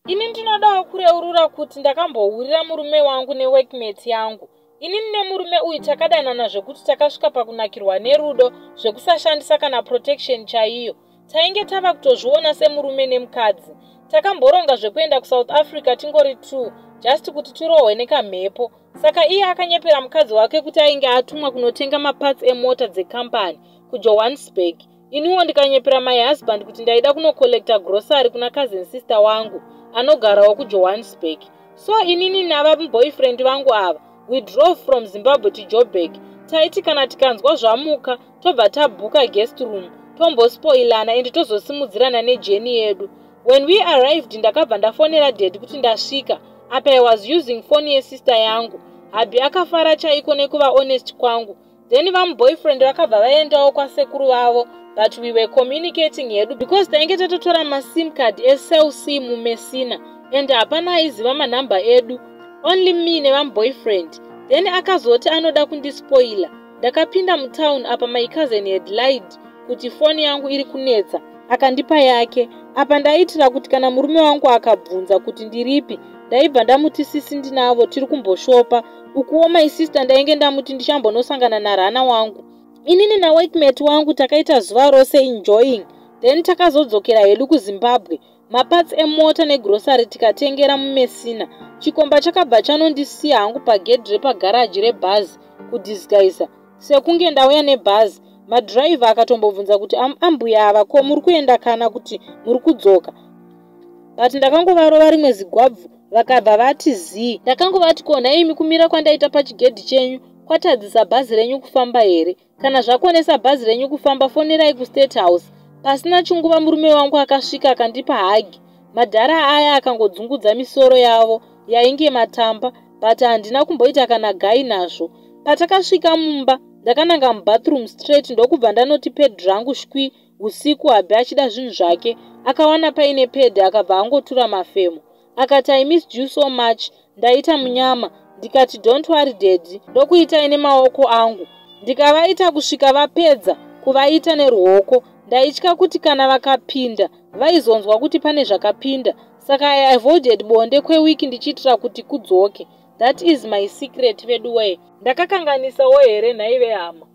Ini ndinodawo kureurura kuti ndakambohurira murume wangu neworkmate yangu. Inini nemurume uyu takadanana zvekuti takasvika pakunakirwa nerudo zvekusashandisa kana protection chaiyo. Tainge tava kutozviona semurume nemukadzi. Takamboronga zvekuenda kuSouth Africa tingori two, just kuti tirohwe nekamhepo. Saka iye akanyepera mukadzi wake kuti ainge atumwa kunotenga maparts emota dzekambani kuJohannesburg. Iniwo ndikanyepera my husband kuti ndaida kunocollecta grocery kuna cousin sister wangu anogarawo kuJohannesburg. So inini nava boyfriend vangu ava, we drove from Zimbabwe to Joburg. Taiti kana tikanzwa zvamuka, tobva tabhuka guest room, tombospoilana and tozosimudzirana nejourney yedu. When we arrived, ndakabva ndafonera daddy kuti ndasvika. Apa I was using foni yesister yangu. Hubby akafara chaiko nekuva honest kwangu. Then vamuboyfriend vakabva vaendawo kwasekuru vavo, but we were communicating hedu because tainge tatotora masim card eCell C muMessina and hapana aiziva manhamba edu, only me nevamuboyfriend. Then akazoti anoda kundispoila. Ndakapinda mutown. Apa my cousin had lied kuti foni yangu iri kunetsa, akandipa yake. Apa ndaiitira kuti kana murume wangu akabvunza kuti ndiripi, ndaibva ndamuti sisi ndinavo, tiri kumboshopa. Ukuwo my sister ndainge ndamuti ndichambonosangana narana wangu. Inini naworkmate wangu takaita zuva rose enjoying, then takazodzokera hedu kuZimbabwe. Maparts emota negrocery tikatengera muMessina. Chikomba chakabva chanondisiya hangu pagedhi repagaraji rebhazi, kudisguisa sekunge ndauya nebhazi. Madhiraivha akatombobvunza kuti, "Ambuya ava, ko muri kuenda kana kuti muri kudzoka?" But ndakangovarova rimwe zigwabvu, vakabva vati zii. Ndakangovati, "Kona imi, kumira kwandaita pachigedhi chenyu kwatadzisa bhazi renyu kufamba here? Kana zvakonesa bhazi renyu kufamba, fonerai kuState House." Pasina chinguva murume wangu akasvika akandipa hug. Madhara aya akangodzungudza misoro yavo yainge matamba, but handina kumboita kana gai nazvo. Patakasvika mumba, ndakananga mubathroom straight, ndokubva ndanoti pad rangu shwi. Usiku hubby achida zvinhu zvake, akawana paine pad, akabva angotura mafemo, akati, "I missed you so much, ndaita munyama." Ndikati, "Don't worry, daddy." Ndokuitai nemaoko angu, ndikavaita kusvika vapedza kuvaita neruoko. Ndaitya kuti kana vakapinda vaizonzwa kuti pane zvakapinda, saka I avoided bonde kwewiki ndichiitira kuti kudzoke. That is my secret veduway. Ndakakanganisawo here nhai vehama?